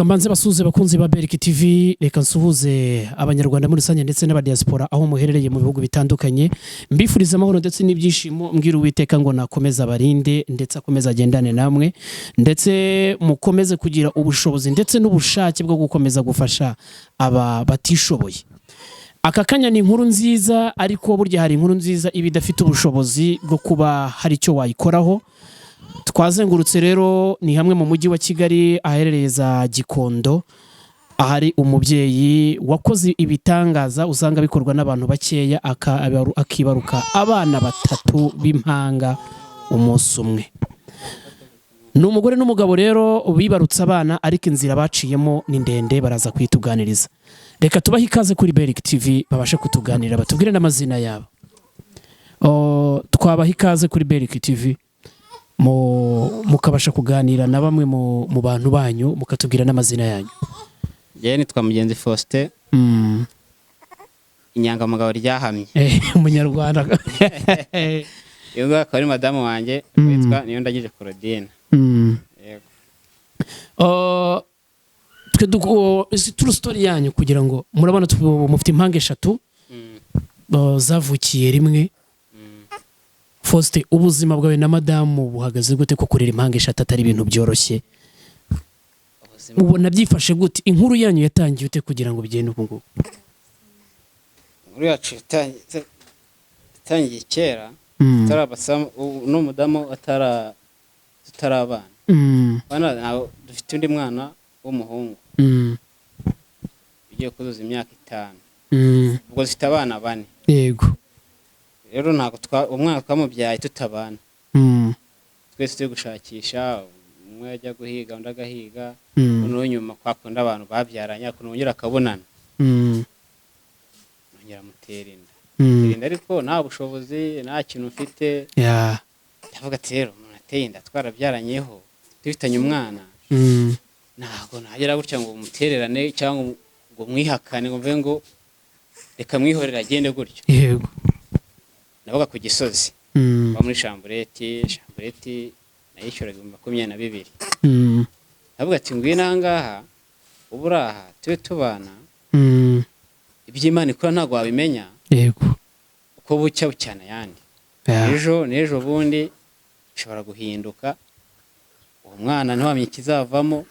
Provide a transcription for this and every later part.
Reka mbanze basuhuze bakunzi ba Beriki TV, reka nsuhuze Abanyarwanda muri rusange ndetse n'abadiaspora aho muherereye mu bihugu bitandukanye. Mbifuriza amahoro ndetse n'ibyishimo, mbwira Uwiteka ngo nakomeze abarinde ndetse akomeze agendane namwe, ndetse mukomeze kugira ubushobozi ndetse n'ubushake bwo gukomeza gufasha aba batishoboye. Aka kanya ni inkuru nziza, ariko burya hari inkuru nziza iba idafite ubushobozi bwo kuba hari icyo wayikoraho. Twazengurutse rero, ni hamwe mu mujyi wa Kigali aherereye za Gikondo, ahari umubyeyi wakoze ibitangaza usanga bikorwa n'abantu bakeya, akibaruka abana batatu b'impanga umunsi umwe. Ni umugore n'umugabo rero bibarutse abana, ariko inzira baciyemo ni ndende, baraza kuyituganiriza. Reka tubahe ikaze kuri Beriki TV babashe kutuganirira, batubwire n'amazina yabo. Oh, twabaha ikaze kuri Beriki TV mukabasha kuganira na bamwe mu bantu banyu, mukatubwira n'amazina yanyu. Njyewe nitwa Mugenzi Faustin, inyangamugayo ryahamye. Umunyarwanda. Uyu nguyu akaba ari madamu wanjye witwa Niyondagije Claudine. Yego. Twe izi true story yanyu, kugira ngo murabona mufite impanga eshatu zavukiye rimwe. Faustin, ubuzima bwawe na madamu buhagaze gute, ko kurera impanga eshatu atari ibintu byoroshye? Ubuzima Ubona byifashe gute? Inkuru yanyu yatangiye ute kugira ngo bigende ubu ngubu? Inkuru yacu yatangiye kera, tutarabasamu n'umudamu atara tutarabana. Bana dufite undi mwana w'umuhungu ugiye kuzuza imyaka 5. Ubwo dufite abana bane. Rero ntabwo umwana twamubyaye tutabana. Twese turi gushakisha, umwe ajya guhiga, undi agahiga. Noneho nyuma kwa kundi abantu babyaranye, ukuntu bongera akabonana, nongera amutera inda. Tera inda, ariko nta bushobozi, nta kintu mfite. Ndavuga ati: "Rero umuntu ateye inda twarabyaranyeho, dufitanye umwana, ntabwo nagera gutya ngo mutererane cyangwa ngo mwihakane, ngo mvuge ngo reka mwihorere agende gutyo." Nabaga ku Gisozi, mba muri chambrette. Chambrette nayishyuraga 22,000. Ndavuga ati: "Ngwino aha ngaha, ubu uri aha, tube tubana." Iby'Imana ikora ntabwo wabimenya, uko bucya bucyana ayandi. Ejo n'ejo bundi bishobora guhinduka, uwo mwana ntiwamenye ikizavamo.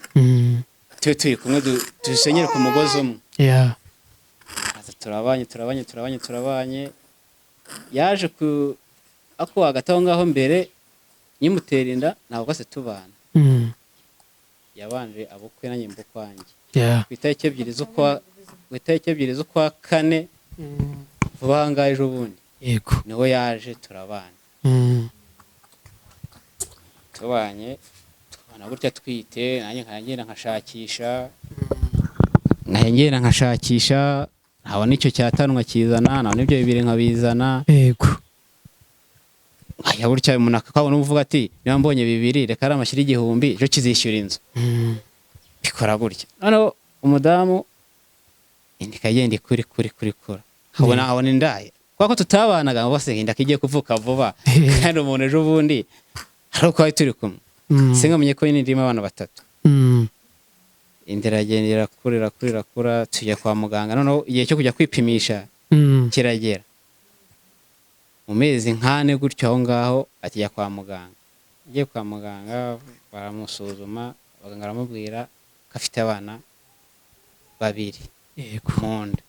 Tube turi kumwe, dusenyere ku mugozi umwe. Aza, turabanye, turabanye, turabanye, turabanye. Yaje ku ako hagati aho ngaho, mbere nyimutera inda ntabwo se tubana. Yabanje abukwe, nanjye mbukwanjye. Ku itariki 2 z'ukwa kane, vuba aha ngaha ejo bundi, niho yaje turabana. Tubanye, tubana gutya twite, nanjye nkagenda nkashakisha, nkagenda nkashakisha, ntabona icyo cyatanu nkakizana, ntabona ibyo bibiri nkabizana. Nkajya gutya, umuntu akabona uvuga ati: "Niba mbonye bibiri, reka ari amashyira 1000, ejo kizishyura inzu." Bikora gutya, noneho umudamu inda ikagenda ikura, ikura, ikura, ikura, nkabona indaye kubera ko tutabanaga, ngo bose inda igiye kuvuka vuba, kandi umuntu ejo bundi hari uko twari turi kumwe. Sinkamenye ko nyine irimo abana batatu. Inda iragenda irakura, irakura, irakura, tujya kwa muganga. Noneho igihe cyo kujya kwipimisha kiragera, mu mezi nk'ane gutyo aho ngaho, akijya kwa muganga. Agiye kwa muganga baramusuzuma, abaganga baramubwira ko afite abana babiri mu nda.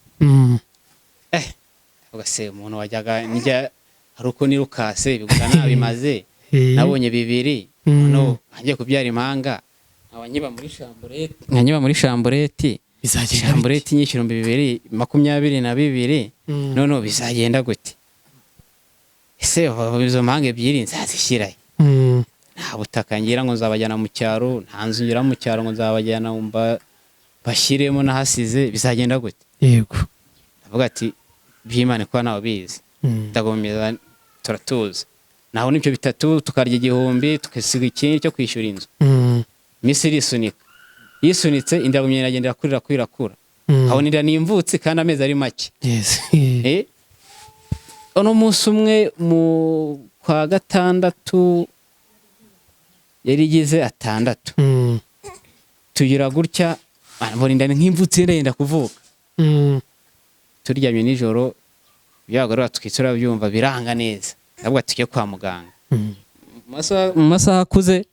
Avuga se umuntu wajyaga njya hari uko nirukase bigura nabimaze, nabonye bibiri, no ngiye kubyara impanga, nkaba nkiba muri chambrette, nkaba nkiba muri chambrette. Bizagenda bite? Chambrette nyishyura 2022,000. Noneho bizagenda gute ese? Izo mpanga ebyiri nzazishyirahe? Nta butaka ngira ngo nzabajyana mu cyaro, nta nzu ngira mu cyaro ngo nzabajyana ngo bashyiremo nahasize. Bizagenda gute? Ndavuga ati: "By'Imana kuba ntawe bizi." Ndagomeza turatuza, naho n'ibyo bitatu tukarya 1000, tukasiga ikindi cyo kwishyura inzu. Iminsi irisunika, yisunitse, inda yagumye iragenda irakura, irakura, irakura. Nkabona inda nimvutse kandi amezi ari make. Uno munsi umwe mu kwa gatandatu yari igize 6. Tugira gutya. Mbona inda ni nk'imvutsi yenda kuvuka. Turyamye nijoro, byagore batwitse urabyumva biranga neza, ndavuga tujye kwa muganga. Mu masaha akuze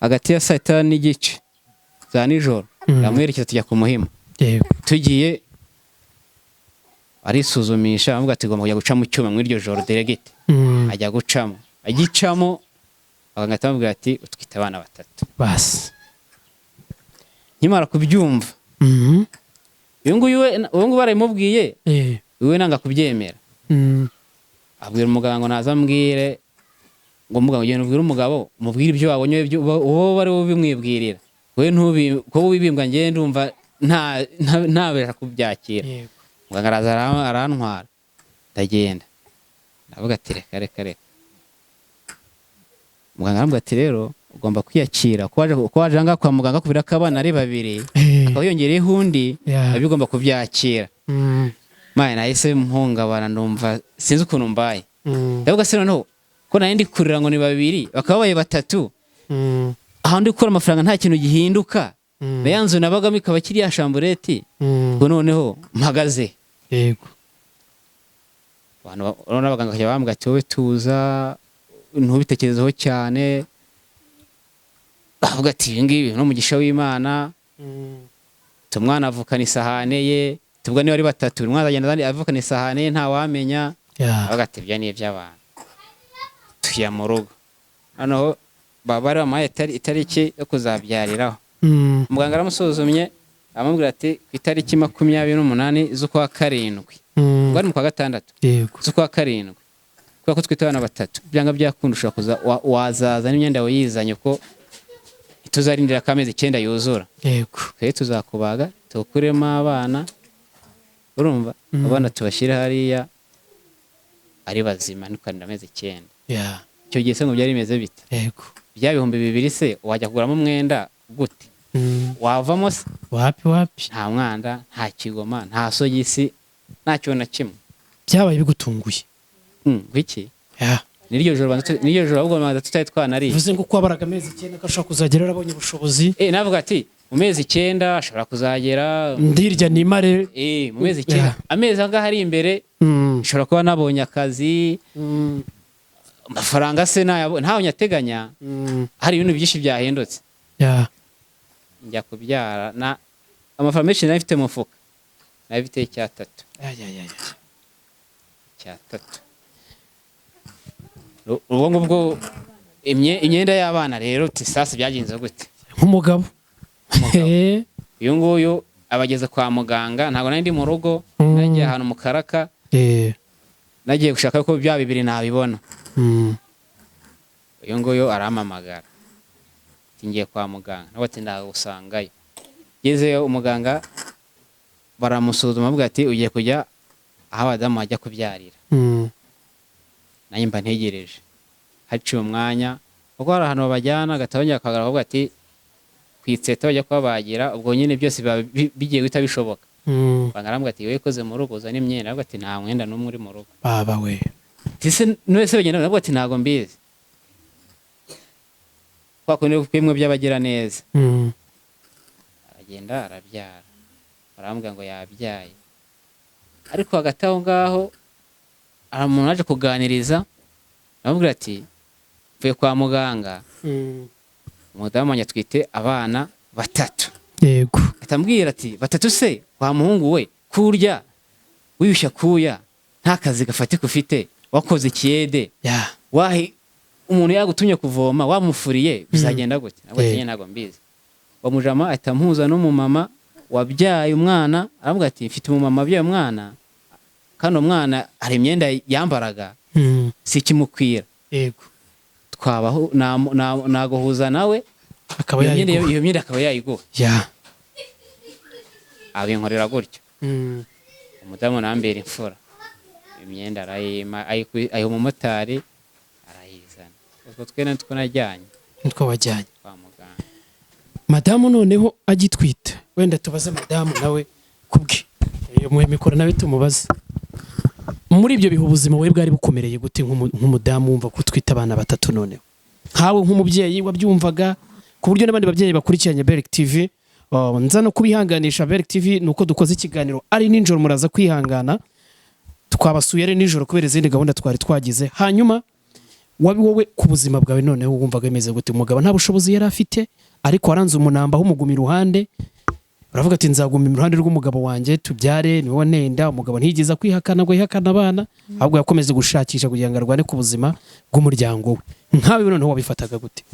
hagati ya saa 5:30 za nijoro, ndamwerekeza tujya ku Muhima. Tugiye arisuzumisha, avuga ati gomba kujya guca mu cyuma muri iryo joro diregite. Ajya gucamo, agicamo abaganga bamubwira ati utwite abana batatu. Basi nkimara kubyumva, uyu nguyu we, uyu nguyu barabimubwiye, we nanga kubyemera. Abwira umuganga ngo naza ambwire, ngo muganga ugenda ubwire umugabo, umubwire ibyo wabonye, wowe bari bimwibwirira, we ntubi ko wibimbwa, njye ndumva nta ntabasha kubyakira. Muganga araza arantwara, ndagenda ndavuga ati reka reka reka. Muganga arambwira ati rero ugomba kwiyakira, ko waje ahangaha kwa muganga kubera ko abana ari babiri, akaba yongereyeho undi, nabyo ugomba kubyakira. Mane nahise mpungabana, numva sinzi ukuntu mbaye. Ndavuga se noneho ko nari ndi kurira ngo ni babiri bakaba babaye batatu, aho ndi gukura amafaranga nta kintu gihinduka, na ya nzu nabagamo ikaba kiriya shambureti, ubwo noneho mpagaze. Yego. Abantu urabona abaganga bakajya bambwira ati wowe tuza ntubitekerezeho cyane, bavuga ati ibi ngibi ni umugisha w'Imana, umwana avukana isahane ye, tubwo niba ari batatu buri mwana azagenda avukana isahane ye ntawamenya. Bavuga ati ibyo ni iby'abantu. Tujya mu rugo, noneho baba bari bamuhaye itariki yo kuzabyariraho. Muganga aramusuzumye amubwira ati ku itariki 28 z'ukwa karindwi, ubwo ari mu kwa gatandatu, z'ukwa karindwi, kubera ko twita abana batatu byanga byakunda ushobora kuza wazaza n'imyenda yawe yizanye, ko tuzarindira ko amezi 9 yuzura. Yego. Twe tuzakubaga tukuremo abana, urumva abana tubashyire hariya ari bazima, ntukarinde amezi 9. Icyo gihe se ngo byari bimeze bite? Yego. Bya 2000 se wajya kuguramo umwenda gute? Wavamo se? Wapi wapi. Nta mwanda, nta kigoma, nta sogisi, nta kintu na kimwe. Byabaye bigutunguye. Iki? Niryo joro niryo joro ahubwo banza tutari twanariye. Bivuze ngo kwabaraga amezi 9 ashobora kuzagera yarabonye ubushobozi. Navuga ati mu mezi 9 ashobora kuzagera ndirya nimare. Mu mezi 9. Amezi angahe ari imbere? Nshobora kuba nabonye akazi. Amafaranga se ntawe nyateganya. Hari ibintu byinshi byahindutse. Njya kubyara na amafaranga menshi nari mfite mu mufuka. Nari mfite 3. 3. Ubwo ngubwo imyenda y'abana rero tisasi byagenze gute? Nk'umugabo. Uyu nguyu abageze kwa muganga, ntabwo nari ndi mu rugo, nagiye ahantu mu Karaka. Nagiye gushaka ko bya bibiri nabibona. Uyu nguyu arampamagara. Ngiye kwa muganga, nawe ati ndagusangayo. Ngezeyo umuganga baramusuzuma avuga ati ugiye kujya aho abadamu bajya kubyarira. Nanjye mba ntegereje. Haciye umwanya kuko hari ahantu babajyana agatabongera akagara bavuga ati kwitseta bajya kubabagira, ubwo nyine byose bigiye guhita bishoboka. Muganga arambwira ati wowe koze mu rugo uzane imyenda, aravuga ati nta mwenda n'umwe uri mu rugo. Baba we. Tise nwese bagenda aravuga ati ntago mbizi. Kwa kundi kwimwe by'abagira neza. Aragenda arabyara. Arambwira ngo yabyaye. Ariko hagati aho ngaho umuntu aje kuganiriza aramubwira ati mvuye kwa muganga, umudamu wanjye atwite abana batatu. Yego. Atambwira ati batatu se wa muhungu we kurya wiyushya kuya nta kazi gafatika ufite, wakoze ikiyede, wahi umuntu yagutumye kuvoma wamufuriye bizagenda gute? Ntabwo tinye ntabwo mbizi. Wa mujama ahita ampuza n'umumama wabyaye umwana, aramubwira ati mfite umumama wabyaye umwana, kandi umwana hari imyenda yambaraga si ikimukwira. Yego. Twabaho naguhuza nawe akaba yayiguha. Iyo myenda akaba yayiguha. Abinkorera gutyo. Umudamu nambera imfura. Imyenda arayima, ayiha umumotari arayizana. Utwo twe natwo najyanye. Nitwo wajyanye. Kwa muganga. Madamu noneho agitwita. Wenda tubaze madamu nawe kubwe. Iyo muhe mikoro nawe tumubaze. Muri ibyo bihe ubuzima we bwari bukomereye gute nk'umudamu wumva ko utwita abana batatu noneho? Nkawe nk'umubyeyi wabyumvaga ku buryo n'abandi babyeyi bakurikiranye Berek TV Nza no kubihanganisha Berk TV nuko dukoze ikiganiro ari nijoro, muraza kwihangana, twabasuye ari nijoro kubera izindi gahunda twari twagize. Hanyuma wabi wowe ku buzima bwawe noneho wumvaga bimeze gute? Umugabo nta bushobozi yari afite, ariko waranze umunamba aho umuguma iruhande, uravuga ati nzaguma iruhande rw'umugabo wanjye tubyare, niwe nenda. Umugabo ntiyigeze kwihakana ngo yihakane abana, ahubwo yakomeje gushakisha kugira ngo arwane ku buzima bw'umuryango we. Nkawe noneho wabifataga gute?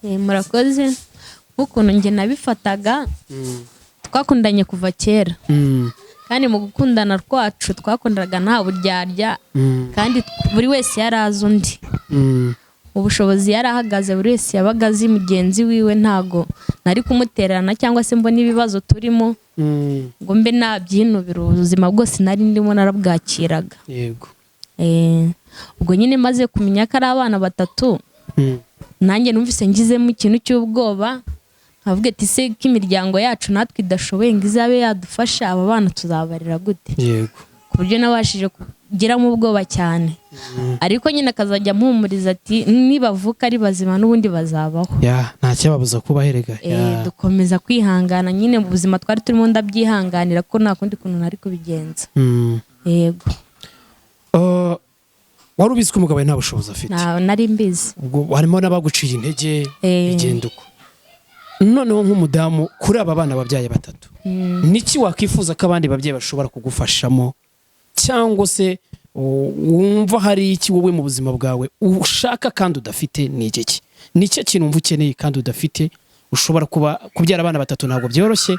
Murakoze. Nk'ukuntu njye nabifataga, twakundanye kuva kera, kandi mu gukundana kwacu twakundanaga nta buryarya, kandi buri wese yari azi undi. Ubushobozi yari ahagaze, buri wese yabaga azi mugenzi wiwe. Ntago nari kumutererana cyangwa se mbona ibibazo turimo ngo mbe nabyinubira. Ubuzima bwose nari ndimo narabwakiraga. Yego. Ubwo nyine maze kumenya ko ari abana batatu, nanjye numvise ngizemo ikintu cy'ubwoba, nkavuga ati se ko imiryango yacu natwe idashoboye ngo izabe yadufasha, aba bana tuzabarera gute? Yego. Ku buryo nabashije kugiramo ubwoba cyane, ariko nyine akazajya ampumuriza ati nibavuka ari bazima n'ubundi bazabaho. Ya, nta cyababuza kubaherega. Dukomeza kwihangana nyine mu buzima twari turimo, ndabyihanganira ko nta kundi kuntu nari kubigenza. Yego. Wari ubizi ko umugabo we nta bushobozi afite? Nari mbizi. Ubwo harimo n'abaguciye intege, bigenda uko. Noneho nk'umudamu kuri aba bana babyaye batatu, niki wakwifuza ko abandi babyeyi bashobora kugufashamo, cyangwa se wumva hari iki wowe mu buzima bwawe ushaka kandi udafite? Ni iki? Ni cyo kintu wumva ukeneye kandi udafite? Ushobora kuba kubyara abana batatu ntabwo byoroshye,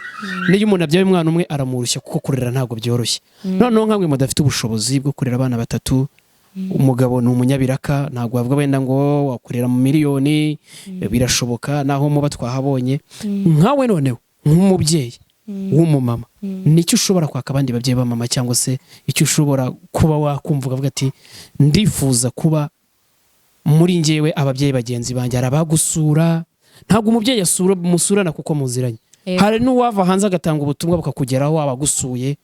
n'iyo umuntu abyaye umwana umwe aramurushya, kuko kurera ntabwo byoroshye. Noneho nkamwe mudafite ubushobozi bwo kurera abana batatu, umugabo ni umunyabiraka, ntabwo wavuga wenda ngo wakorera mu miliyoni, birashoboka naho muba twahabonye. Nkawe noneho nk'umubyeyi w'umumama, nicyo ushobora kwaka abandi babyeyi b'amama, cyangwa se icyo ushobora kuba wakumva ukavuga ati ndifuza kuba muri njyewe ababyeyi bagenzi banjye hari abagusura? Ntabwo umubyeyi asura musurana kuko muziranye. Hari n'uwava hanze agatanga ubutumwa bukakugeraho abagusuye.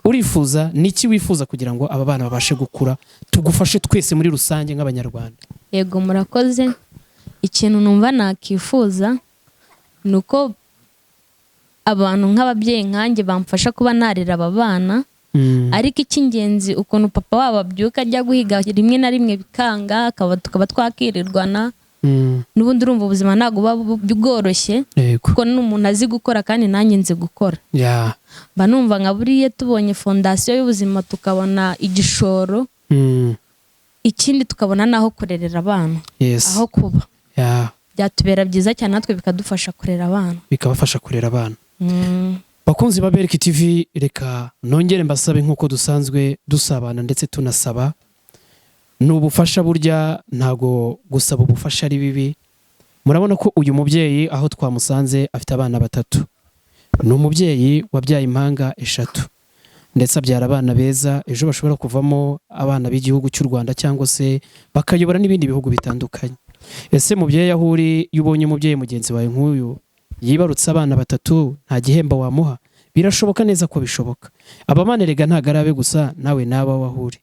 Urifuza niki wifuza kugira ngo aba bana babashe gukura, tugufashe twese muri rusange nk'abanyarwanda? Yego, murakoze. Ikintu numva nakifuza ni uko abantu nk'ababyeyi nkanjye bamfasha kuba narera aba bana, ariko icy'ingenzi ukuntu papa wabo abyuka ajya guhiga, rimwe na rimwe bikanga, tukaba twakirirwana. N'ubundi urumva ubuzima ntabwo buba bworoshye, kuko n'umuntu azi gukora kandi nanjye nzi gukora. Mba numva nka buriya tubonye fondasiyo y'ubuzima, tukabona igishoro, ikindi tukabona n'aho kurerera abana, aho kuba, byatubera byiza cyane, natwe bikadufasha kurera abana. Bikabafasha kurera abana. Bakunzi ba Berk TV, reka nongere mbasabe nk'uko dusanzwe dusabana ndetse tunasaba ni ubufasha. Burya ntago gusaba ubufasha ari bibi. Murabona ko uyu mubyeyi aho twamusanze afite abana batatu, ni umubyeyi wabyaye impanga eshatu, ndetse abyara abana beza ejo bashobora kuvamo abana b'igihugu cy'u Rwanda cyangwa se bakayobora n'ibindi bihugu bitandukanye. Ese mubyeyi aho uri, iyo ubonye umubyeyi mugenzi wawe nk'uyu yibarutse abana batatu, nta gihembo wamuha? Birashoboka neza ko bishoboka. Aba bana erega ntabwo ari abe gusa, nawe n'aba aho uri.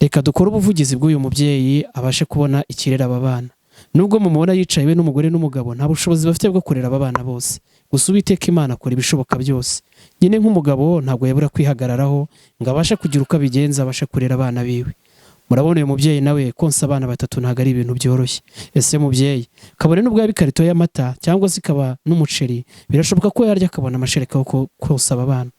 Reka dukore ubuvugizi bw'uyu mubyeyi abashe kubona ikirera aba bana. Nubwo mumubona yicaye we n'umugore n'umugabo, nta bushobozi bafite bwo kurera aba bana bose. Gusa Uwiteka Imana akora ibishoboka byose. Nyine nk'umugabo ntabwo yabura kwihagararaho ngo abashe kugira uko abigenza, abashe kurera abana biwe. Murabona uyu mubyeyi nawe konsa abana batatu ntabwo ari ibintu byoroshye. Ese mubyeyi, kabone n'ubwo yaba ikarito y'amata cyangwa se ikaba n'umuceri, birashoboka ko yarya akabona amashereka yo konsa aba bana.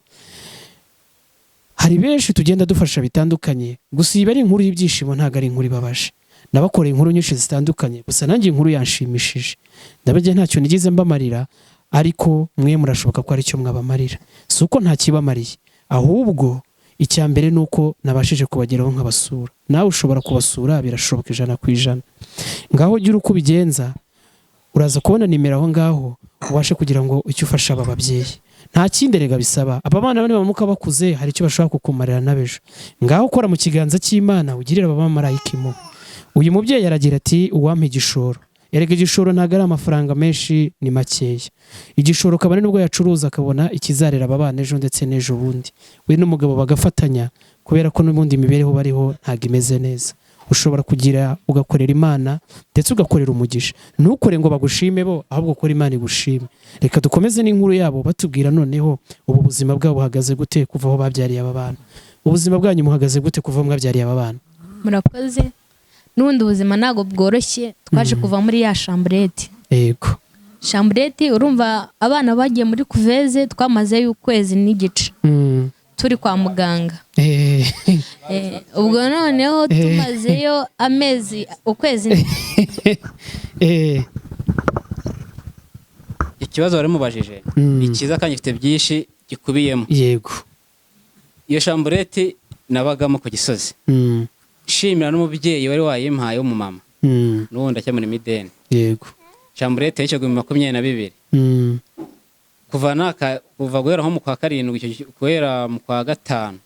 Hari benshi tugenda dufasha bitandukanye, gusa iyi ari inkuru y'ibyishimo, ntabwo ari inkuru ibabaje. Nabakoreye inkuru nyinshi zitandukanye, gusa nanjye inkuru yanshimishije. Ndabajya ntacyo nigeze mbamarira, ariko mwe murashoboka ko ari cyo mwabamarira. Si uko ntakibamariye, ahubwo icya mbere ni uko nabashije kubageraho nkabasura. Nawe ushobora kubasura, birashoboka 100%. Ngaho gira uko ubigenza, uraza kubona nimero aho ngaho, ubashe kugira ngo icyo ufasha aba babyeyi. Nta kindi erega bisaba. Aba bana nibamuka bakuze hari icyo bashobora kukumarira n'abejo. Ngaho ukora mu kiganza cy'Imana, ugirire aba bamarayika impuhwe. Uyu mubyeyi aragira ati uwampa igishoro. Erega igishoro ntabwo ari amafaranga menshi, ni makeya. Igishoro kabone nubwo yacuruza akabona ikizarera aba bana ejo ndetse n'ejo bundi. We n'umugabo bagafatanya, kubera ko n'ubundi imibereho bariho ntabwo imeze neza. Ushobora kugira ugakorera Imana ndetse ugakorera umugisha. Ntukore ngo bagushime bo, ahubwo ukore Imana igushime. Reka dukomeze n'inkuru yabo batubwira noneho ubu buzima bwabo buhagaze gute kuva aho babyariye aba bana. Ubuzima bwanyu muhagaze gute kuva aho mwabyariye aba bana? Murakoze. N'ubundi ubuzima ntabwo bworoshye, twaje kuva muri ya chambrette. Yego. Chambrette, urumva abana bagiye muri couveuse, twamazeyo ukwezi n'igice turi kwa muganga. Ubwo noneho tumazeyo amezi, ukwezi. Ikibazo wari mubajije ni cyiza kandi gifite byinshi gikubiyemo. Yego. Iyo chambrette nabagamo ku Gisozi, nshimira n'umubyeyi wari wayimpaye w'umumama, n'ubundi acyamura imideni. Yego. Chambrette y'icyo 22,000. Kuva guhera nko mu kwa karindwi, guhera mu kwa gatanu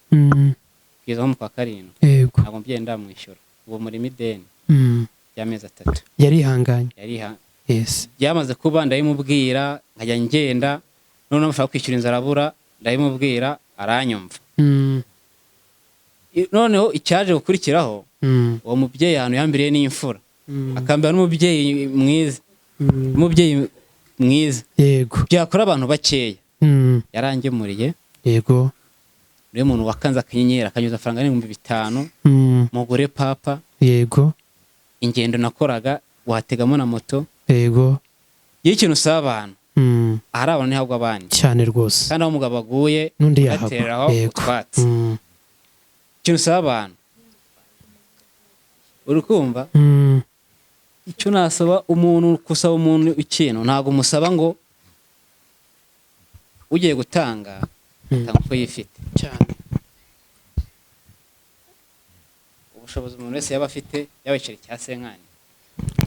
kugeza nko mu kwa karindwi, Yego. ntabwo umubyeyi ndamwishyura. Ubu muri mideni y'amezi 3. Yarihanganye. Yes. Byamaze kuba ndabimubwira, nkajya ngenda, noneho amafaranga kwishyura inzu arabura, ndabimubwira aranyumva. Noneho icyaje gukurikiraho, uwo mubyeyi ahantu yambiriye n'imfura, akambera n'umubyeyi mwiza, umubyeyi mwiza. Yego. Byakora abantu bakeya, yarangemuriye. Yego. Niwe muntu wakanze akanyenyeri akanyuza amafaranga 5,000, mugure papa. Yego. Ingendo nakoraga wategamo na moto. Yego. Iyo ikintu usaba abantu, ahari abantu ntihabwa abandi. Cyane rwose. Kandi aho umugabo aguye n'undi yahagwa. Agateraho utwatsi. Ikintu usaba abantu, uri kumva? Icyo nasaba umuntu, gusaba umuntu ikintu ntabwo umusaba ngo ugiye gutanga, atanga uko yifite. Cyane. Ubushobozi umuntu wese yaba afite, yaba igiceri cya senkani,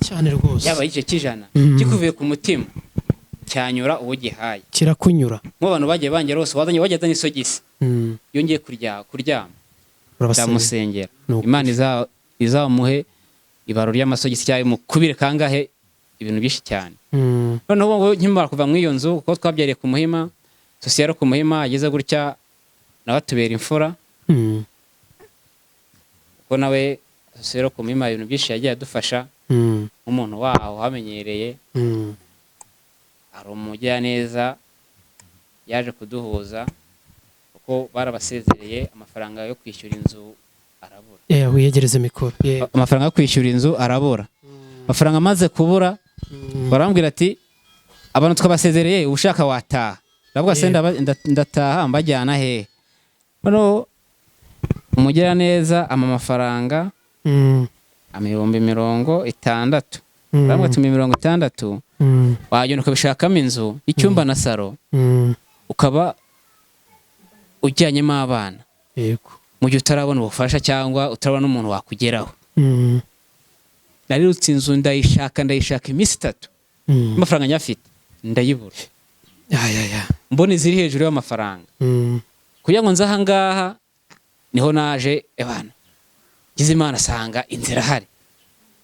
cyane rwose, yaba igice cy'ijana, kikuvuye ku mutima cyanyura uwo gihaye. Kirakunyura. Nk'abantu bagiye bangera bose, wazanye wajya azanye isogisi, iyo ngiye kuryama ndamusengera, Imana izamuhe ibaro ry'amasogisi cyangwa imukubire kangahe, ibintu byinshi cyane. Noneho nkimara kuva muri iyo nzu, kuko twabyariye ku Muhima, sosiyete ku Muhima ageze gutya nawe atubera imfura, kuko nawe sosiyete ku Muhima ibintu byinshi yagiye adufasha, nk'umuntu waho wamenyereye, hari umujyaneza yaje kuduhuza, kuko barabasezereye amafaranga yo kwishyura inzu arabura. Wiyegereze mikoro. Amafaranga yo kwishyura inzu arabura. Amafaranga amaze kubura, barambwira ati abantu twabasezereye, ushaka wataha. Ndavuga se ndataha mbajyana hehe? Noneho umugiraneza ama amafaranga 60,000. Barambwira ati 60,000 wagenda ukabishakamo inzu y'icyumba na saro, ukaba ujyanyemo abana. Yego. Mu gihe utarabona ubufasha cyangwa utarabona n'umuntu wakugeraho. Narirutse inzu ndayishaka iminsi 3. Amafaranga nyafite ndayibura. Mbona iziri hejuru y'amafaranga. Kugira ngo nze aha ngaha niho naje ebana. Ngize Imana asanga inzira ahari.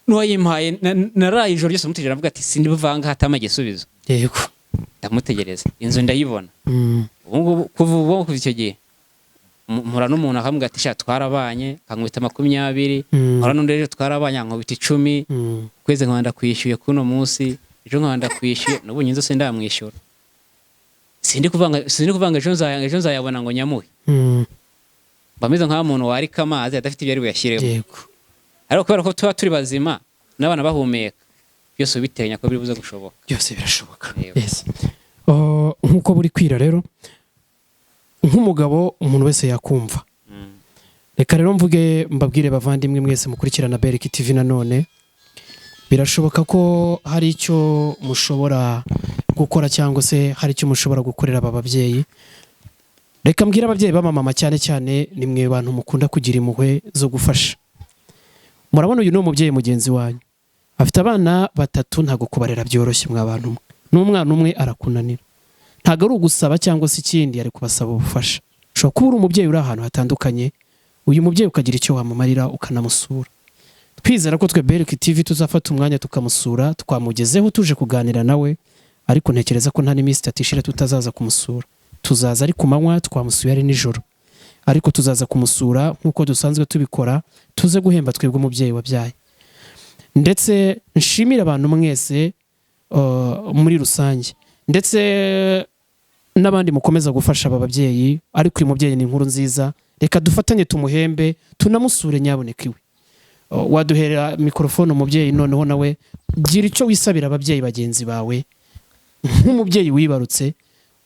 N'uwayimpaye naraye ijoro ryose mutegereje, avuga ati sindi buvanga hatama igisubizo. Yego. Ndamutegereza inzu ndayibona. Ubu ngubu kuva ubu kuva icyo gihe mpura n'umuntu akambwira ati sha twarabanye, kankubita 20, mpura n'undi ejo twarabanye ankubita 10, kwezi nkaba ndakwishyuye kuno munsi, ejo nkaba ndakwishyuye, n'ubu nyinzo se ndamwishyura. Sindi kuvanga ejo nzayabona ngo nyamuhe. Bameze nka muntu warika amazi adafite ibyo ari buyashyireho. Yego. Ariko kubera ko tuba turi bazima n'abana bahumeka, byose ubitenya ko biri buze gushoboka. Byose birashoboka. Yes. Nkuko buri kwira rero, nk'umugabo umuntu wese yakumva. Reka rero mvuge mbabwire bavandimwe mwese mukurikirana Beriki TV nanone, birashoboka ko hari icyo mushobora gukora cyangwa se hari icyo mushobora gukorera aba babyeyi. Reka mbwire ababyeyi b'abamama cyane cyane, ni mwe bantu mukunda kugira impuhwe zo gufasha. Murabona uyu ni umubyeyi mugenzi wanyu, afite abana 3, ntago kubarera byoroshye mwa bantu mwe. N'umwana umwe arakunanira. Ntago ari ugusaba cyangwa se ikindi, ari kubasaba ubufasha. Ushobora kuba uri umubyeyi uri ahantu hatandukanye, uyu mubyeyi ukagira icyo wamumarira ukanamusura. Twizera ko twe Beriki TV tuzafata umwanya tukamusura, twamugezeho tuje kuganira nawe, ariko ntekereza ko nta n'iminsi 3 ishira tutazaza kumusura. Tuzaza ari ku manywa, twamusuye ari nijoro. Ariko tuzaza kumusura nk'uko dusanzwe tubikora, tuze guhemba twebwe umubyeyi wabyaye. Ndetse nshimire abantu mwese muri rusange, ndetse n'abandi mukomeza gufasha aba babyeyi. Ariko uyu mubyeyi ni inkuru nziza, reka dufatanye tumuhembe, tunamusure nyaboneka iwe. Waduhera mikorofone umubyeyi, noneho nawe gira icyo wisabira ababyeyi bagenzi bawe nk'umubyeyi wibarutse.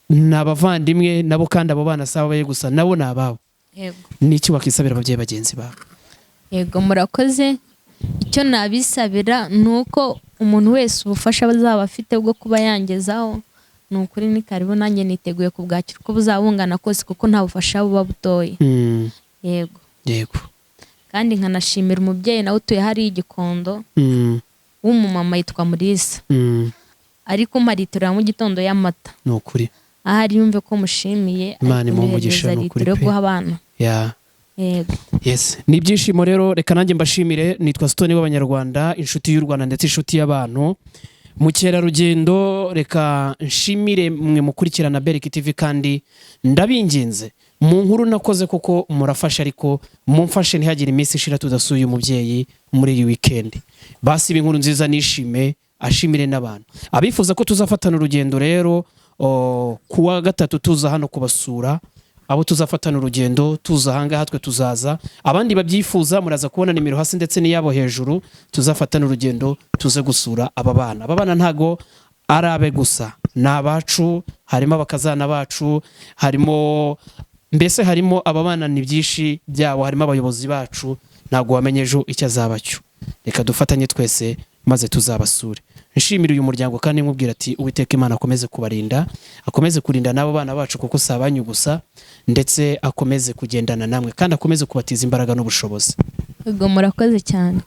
Ni abavandimwe nabo, kandi abo bana si abawe gusa, nabo ni ababo. Yego. Ni iki wakisabira ababyeyi bagenzi bawe? Yego, murakoze. Icyo nabisabira ni uko umuntu wese ubufasha azaba afite bwo kuba yangezaho, ni ukuri ni karibu, nanjye niteguye kubwakira uko buzaba bungana kose, kuko nta bufasha buba butoye. Yego. Yego. Kandi nkanashimira umubyeyi nawe utuye hariya i Gikondo w'umumama yitwa Murisa, ariko umpa litiro ya mu gitondo y'amata. Ni ukuri. Ahari yumve ko mushimiye, Imana imuhe umugisha, kunyoherereza ni ukuri litiro yo pe. guha abana. Ya. Yego. Yes, ni ibyishimo rero. Reka nanjye mbashimire. Nitwa Stone w'Abanyarwanda, inshuti y'u Rwanda ndetse inshuti y'abantu, mukerarugendo. Reka nshimire mwe mukurikirana Beriki TV, kandi ndabinginze mu nkuru nakoze kuko murafasha, ariko mumfashe ntihagire iminsi ishira tudasuye umubyeyi muri iyi weekend. Basi inkuru nziza nishime, ashimire n'abantu abifuza ko tuzafatana urugendo. Rero kuwa gatatu tuza hano kubasura, abo tuzafatana urugendo tuza ahangaha twe tuzaza, abandi babyifuza muraza kubona nimero hasi ndetse n'iyabo hejuru, tuzafatana urugendo tuze gusura aba bana. Aba bana ntago ari abe gusa, ni abacu, harimo abakazana bacu, harimo mbese harimo aba bana, ni byinshi byabo, harimo abayobozi bacu. Ntabwo wamenya ejo icyo azaba cyo. Reka dufatanye twese maze tuzabasure. Nshimira uyu muryango kandi nkubwira ati Uwiteka Imana akomeze kubarinda, akomeze kurinda n'abo bana bacu kuko si abanyu gusa, ndetse akomeze kugendana namwe kandi akomeze kubatiza imbaraga n'ubushobozi. Yego, murakoze cyane.